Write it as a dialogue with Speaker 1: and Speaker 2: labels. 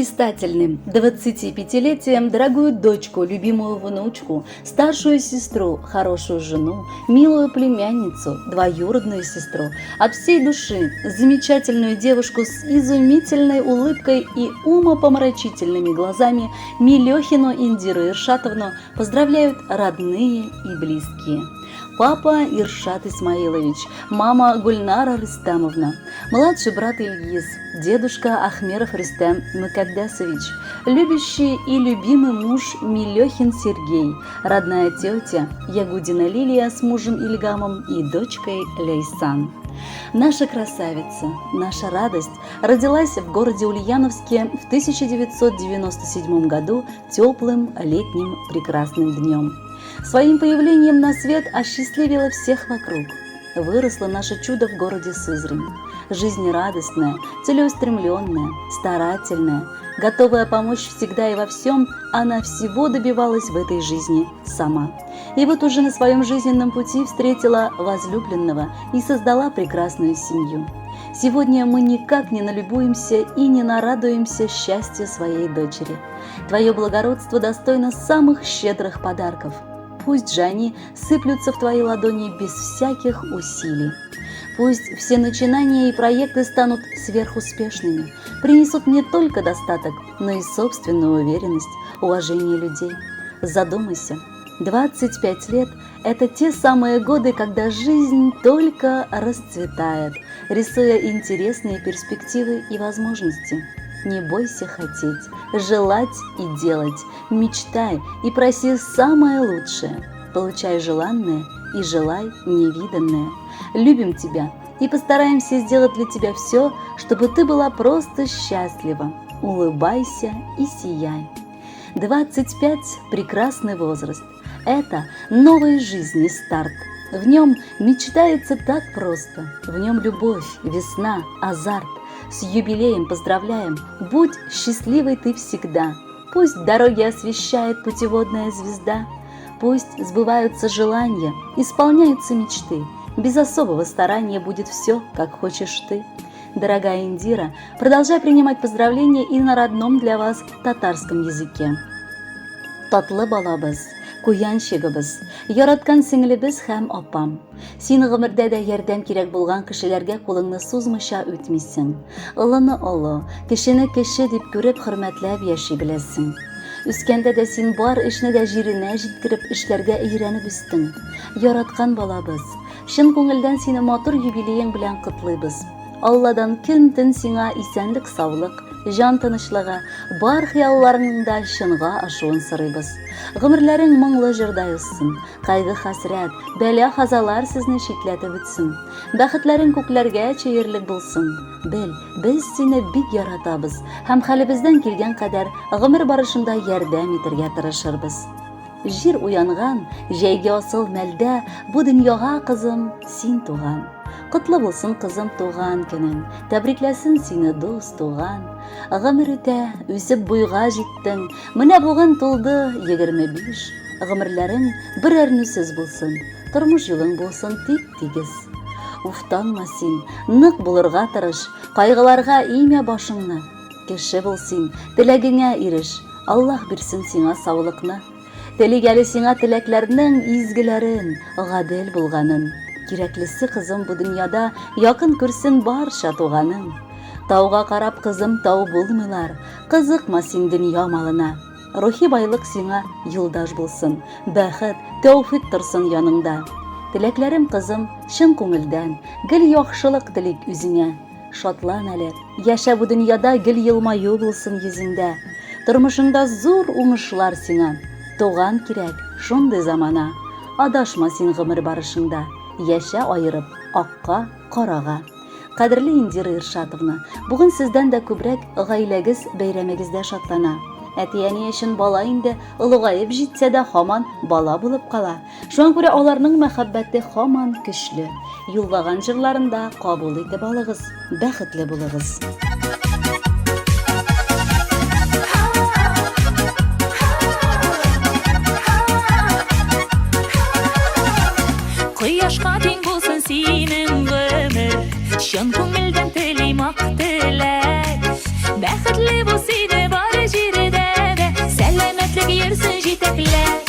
Speaker 1: блистательным 25-летием дорогую дочку, любимую внучку, старшую сестру, хорошую жену, милую племянницу, двоюродную сестру, от всей души замечательную девушку с изумительной улыбкой и умопомрачительными глазами Милехину Индиру Иршатовну поздравляют родные и близкие. Папа Иршат Исмаилович, мама Гульнара Рустамовна, младший брат Ильгиз, дедушка Ахмеров Рустам Мукаддасович, любящий и любимый муж Милехин Сергей, родная тетя Ягудина Лилия с мужем Ильгамом и дочкой Лейсан. Наша красавица, наша радость родилась в городе Ульяновске в 1997 году теплым летним прекрасным днем. Своим появлением на свет осчастливила всех вокруг. Выросло наше чудо в городе Сызрань. Жизнерадостная, целеустремленная, старательная, готовая помочь всегда и во всем, она всего добивалась в этой жизни сама. И вот уже на своем жизненном пути встретила возлюбленного и создала прекрасную семью. Сегодня мы никак не налюбуемся и не нарадуемся счастью своей дочери. Твое благородство достойно самых щедрых подарков. Пусть же они сыплются в твои ладони без всяких усилий. Пусть все начинания и проекты станут сверхуспешными, принесут не только достаток, но и собственную уверенность, уважение людей. Задумайся, 25 лет – это те самые годы, когда жизнь только расцветает, рисуя интересные перспективы и возможности. Не бойся хотеть, желать и делать, мечтай и проси самое лучшее. Получай желанное и желай невиданное. Любим тебя и постараемся сделать для тебя все, чтобы ты была просто счастлива. Улыбайся и сияй. 25 – прекрасный возраст. Это новой жизни старт. В нем мечтается так просто. В нем любовь, весна, азарт. С юбилеем поздравляем! Будь счастливой ты всегда! Пусть дороги освещает путеводная звезда. Пусть сбываются желания, исполняются мечты. Без особого старания будет все, как хочешь ты. Дорогая Индира, продолжай принимать поздравления и на родном для вас татарском языке. Татлы балабыз, куянчигыбыз, яраткан сеңлебез һәм апам. Син гомердә дә ярдәм кирәк булган кешеләргә кулыңны сузмыйча үтмисең. Олыны олы, кечене кече дип күреп, хөрмәтләп яши беләсең. Үскәндә дә син бар эшне дә җиренә җиткереп эшләргә өйрәнеп үстең. Яраткан балабыз, чын күңелдән сине матур юбилеең белән котлыйбыз. Алладан көн-төн сиңа исәнлек-саулык, җан тынычлыгы, бар хыялларыңның да чынга ашуын сорыйбыз. Гомерләрең моңлы җырдай узсын, кайгы-хәсрәт, бәла-казалар сезне читләтеп үтсен. Бәхетләрең күкләргә чөерлек булсын. Бел, без сине бик яратабыз һәм хәлебездән килгән кадәр гомер барышында ярдәм итәргә тырышырбыз. Җир уянган, җәйге асыл мәлдә бу дөньяга, кызым, син туган. Котлы булсын, кызым, туган көнең, тәбрикләсен сине дус, туган. Гомер үтә, үсеп буйга җиттең, менә бүген тулды 25. Гомерләрең бер әрнүсез булсын, тормыш юлың булсын тип-тигез. Уфтанма син, нык булырга тырыш, кайгыларга имә башыңны. Кеше бул син, теләгеңә иреш, Аллаһ бирсен сиңа саулыкны. Телик әле сиңа теләкләрнең изгеләрен, гадел булганын. Кирәклесе, кызым, бу дөньяда якын күрсен барча туганың. Тауга карап, кызым, тау булмыйлар, кызыкма син дөнья малына. Рухи байлык сиңа юлдаш булсын, бәхет, тәүфик торсын яныңда. Теләкләрем, кызым, чын күңелдән, гел яхшылык телик үзеңә. Шатлан әле, яшә бу дөньяда, гел елмаю булсын йөзеңдә. Тормышыңда зур уңышлар сиңа. Туган кирәк, шундый замана. Адашма син гомер барышыңда, яшә аерып, акка, карага. Кадерле Индира Иршатовна, бүген сездән дә күбрәк гаиләгез бәйрәмегездә шатлана. Әти-әни өчен бала инде олыгаеп җитсә дә һаман бала булып кала. Шуңа күрә аларның мәхәббәте һаман көчле. Юллаган җырларын да кабул итеп алыгыз. Бәхетле булыгыз.
Speaker 2: Кояшка тиң булсын синең гомер, Чын күңелдән телим ак теләк. Бәхетле бул сине бар. җитәклә.